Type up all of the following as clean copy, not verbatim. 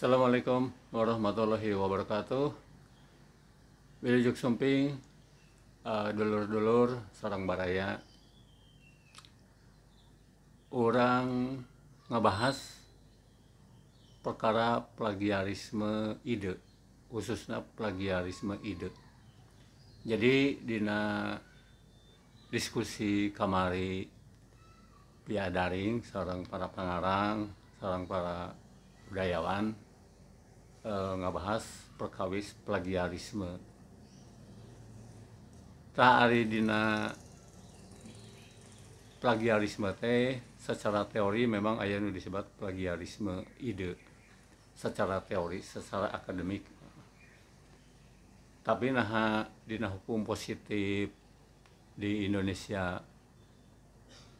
Assalamualaikum warahmatullahi wabarakatuh. Wilujeng sumping dulur-dulur sareng baraya. Urang ngebahas perkara plagiarisme ide, khususnya plagiarisme ide. Jadi dina diskusi kamari via daring sareng para pangarang, sareng para budayawan ngabahas perkawis plagiarisme. Tah ari dina plagiarisme teh secara teori memang aya nu disebut plagiarisme ide secara teori, secara akademik. Tapi naha dina hukum positif di Indonesia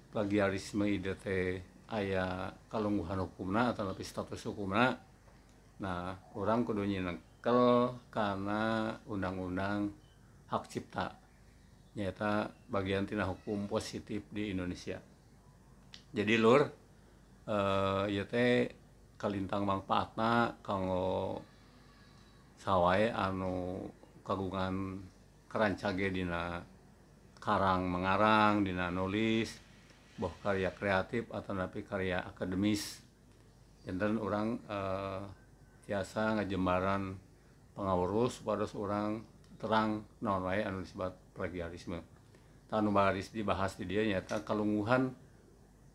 plagiarisme ide teh aya kalungguhan hukumna atau lebih status hukumna. Nah, urang kudu nyinengkel karena undang-undang hak cipta nyaeta bagian tina hukum positif di Indonesia. Jadi lur, ieu teh kalintang mangpaatna kanggo sawae anu kagungan karancage dina karang mengarang, dina nulis, boh karya kreatif atau napi karya akademis. Janten urang tiasa ngajembaran pangawurus supados urang terang naon wae anu disebut plagiarisme. Tah anu baris dibahas di dieu nyaeta kalungguhan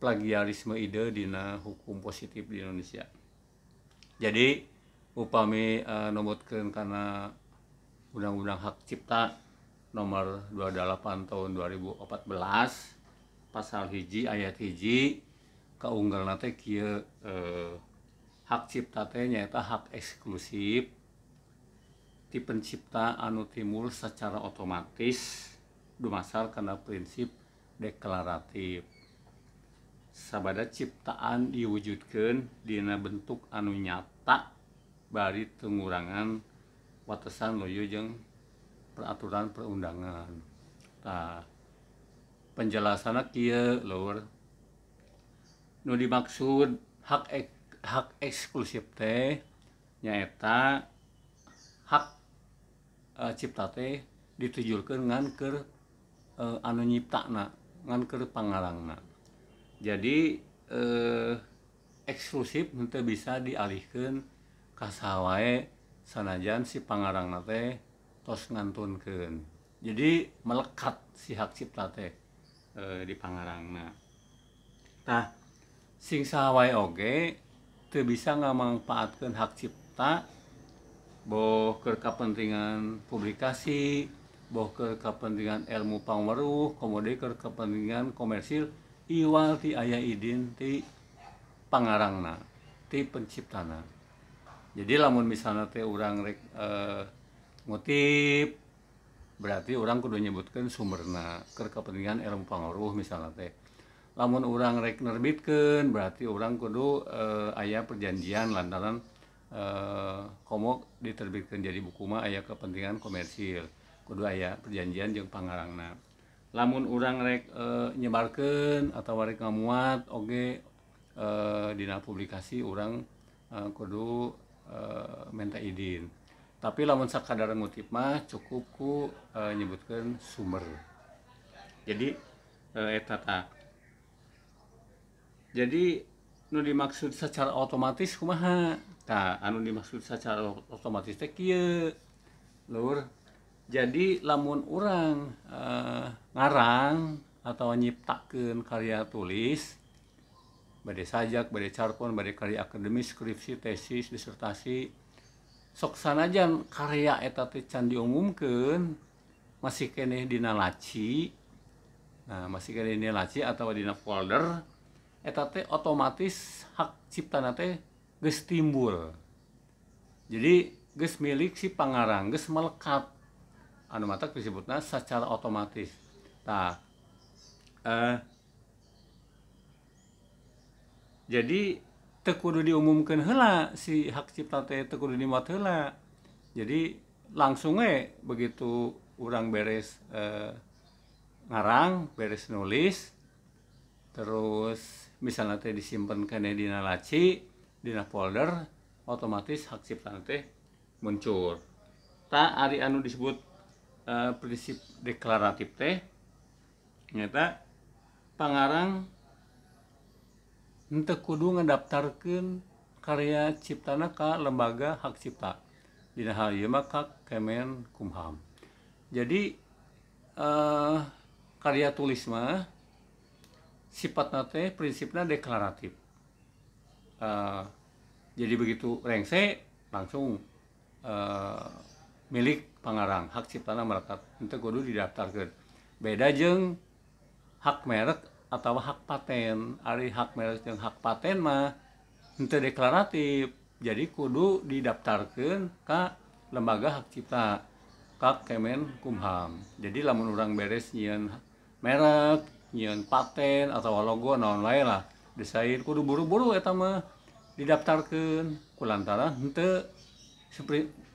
plagiarisme ide dina hukum positif di Indonesia. Jadi upami numutkeun kana Undang-Undang Hak Cipta nomor 28 tahun 2014 pasal 1 ayat 1 kaunggalna teh kieu, hak cipta teh nyaeta hak eksklusif ti pencipta anu timbul secara otomatis dumasar kana prinsip deklaratif. Sabada ciptaan diwujudkeun dina bentuk anu nyata bari teu ngurangan watesan luyu jeung peraturan perundangan. Tah, penjelasanna kieu lur. Nu dimaksud hak eksklusif teh nyaeta hak cipta teh ditujulkeun ngan keur anu nyiptana, ngan keur pangarangna. Jadi eksklusif henteu bisa dialihkeun ka saha wae sanajan si pangarangna teh tos ngantunkeun. Jadi melekat si hak cipta teh di pangarangna. Tah, sing saha wae oge teu bisa ngamangpaatkeun hak cipta boh keur kapentingan publikasi, boh keur kepentingan ilmu pangweruh, komo deui keur kepentingan komersil iwal ti aya idin ti pangarangna, ti penciptana. Jadi lamun misalna teh urang rek ngutip, berarti urang kudu nyebutkeun sumberna keur kepentingan ilmu pangweruh misalna teh. Lamun urang rek nerbitkeun berarti urang kudu aya perjanjian lantaran komo diterbitkeun jadi buku mah aya kepentingan komersil, kudu aya perjanjian jeung pangarangna. Lamun urang rek nyebarkeun atawa rek ngamuat oge dina publikasi urang kudu minta izin. Tapi lamun sakadar ngutip mah cukup ku nyebutkeun sumber. Jadi eta tah. Jadi nu dimaksud secara otomatis kumaha? Tah, anu dimaksud secara otomatis teh kieu lur. Jadi lamun urang ngarang atau nyiptakeun karya tulis, bade sajak, bade carpon, bade karya akademis, skripsi, tesis, disertasi, sok sanajan karya eta teh can diumumkeun masih keneh dina laci. Nah, masih keneh dina laci atawa dina folder eta teh otomatis hak ciptana teh geus timbul. Jadi geus milik si pangarang, geus melekat. Anu matak disebutna secara otomatis. Tah, jadi teu kudu diumumkeun heula si hak cipta teh, teu kudu dimuat heula. Jadi langsung we begitu urang beres ngarang, beres nulis, terus misalnya teh disimpen keneh dina laci, dina folder, otomatis hak cipta teh muncul. Tah ari anu disebut prinsip deklaratif teh nyata pangarang henteu kudu ngedaftarkeun karya ciptana ka lembaga hak cipta. Dina hal ieu mah ka Kemenkumham. Jadi karya tulis mah sifatna teh prinsipna deklaratif. Jadi begitu rengse langsung milik pangarang, hak ciptana melekat, henteu kudu didaftarkeun. Beda jeung hak merek atau hak paten. Ari hak merek jeung hak paten mah henteu deklaratif, jadi kudu didaftarkeun ka lembaga hak cipta, ka Kemenkumham. Jadi lamun urang beres nyieun merek, nyieun paten atau logo naon wae lah, desain kudu buru-buru eta mah didaftarkeun kulantaran henteu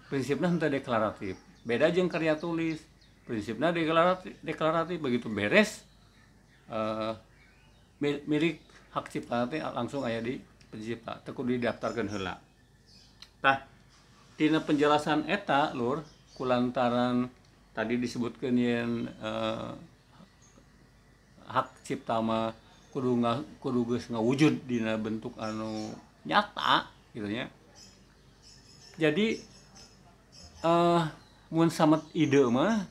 prinsipna henteu deklaratif. Beda jeung karya tulis, prinsipna deklaratif, begitu beres milik hak cipta teh langsung aya di pencipta, teu kudu didaftarkeun heula. Tah, tina penjelasan eta lur, kulantaran tadi disebutkeun yen hak cipta mah kudu geus ngawujud dina bentuk anu nyata gitu nya. Jadi mun samet ide mah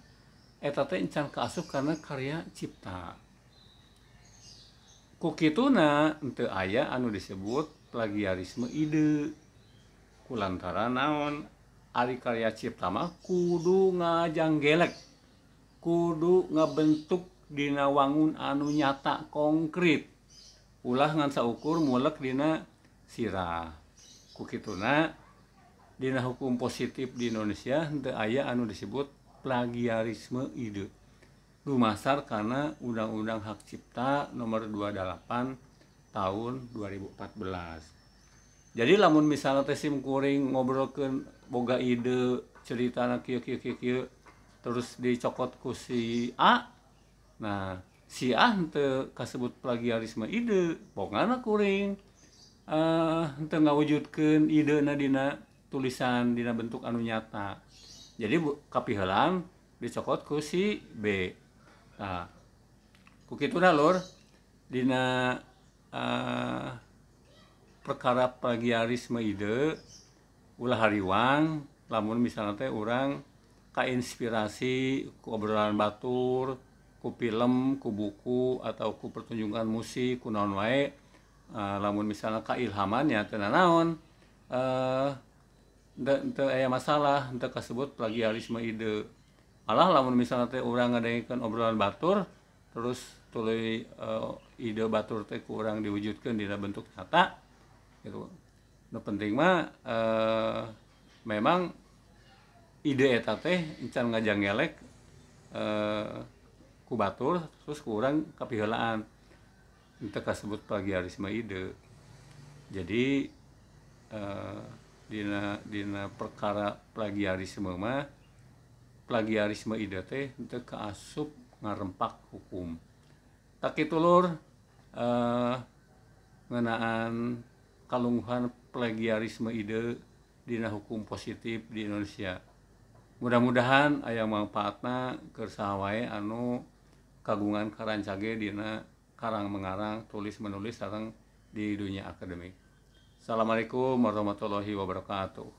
eta teh encan kaasup kana karya cipta. Ku kituna henteu aya anu disebut plagiarisme ide. Kulantaran naon, ari karya cipta mah kudu ngajanggelek, kudu ngabentuk dina wangun anu nyata konkret, ulah ngan saukur mulek dina sirah. Ku kituna dina hukum positif di Indonesia henteu aya anu disebut plagiarisme ide. Dumasar karena Undang-Undang Hak Cipta nomor 28 tahun 2014. Jadi lamun misalnya teh sim kuring ngobrolkeun boga ide ceritana kieu kieu kieu kieu terus dicokot ku si A. Nah, si A henteu kasebut plagiarisme ide, pokona kuring henteu ngawujudkeun idena dina tulisan dina bentuk anu nyata. Jadi kapiheulaan dicokot ku si B. Nah, ku kituna lur dina perkara plagiarisme ide ulah hariwang lamun misalnya teh urang kainspirasi ku obrolan batur, ku film, ku buku atau ku pertunjukan musik, ku naon wae, lamun misalnya kailhaman ya teu nanaon, teu aya masalah, henteu kasebut plagiarisme ide. Malah lamun misalnya teh urang ngadengekeun obrolan batur terus tuluy ide batur teh ku urang diwujudkeun dina bentuk nyata gitu. Nu penting mah memang ide eta teh encan ngajanggelek ku batur terus ku urang kapiheulaan, henteu kasebut plagiarisme ide. Jadi dina perkara plagiarisme mah plagiarisme ide teh henteu kaasup ngarempak hukum. Tak kitu lur ngeunaan kalungguhan plagiarisme ide dina hukum positif di Indonesia. Mudah-mudahan aya mangfaatna keur saha wae anu kagungan karancage dina karang mengarang, tulis menulis sareng di dunia akademik. Assalamualaikum warahmatullahi wabarakatuh.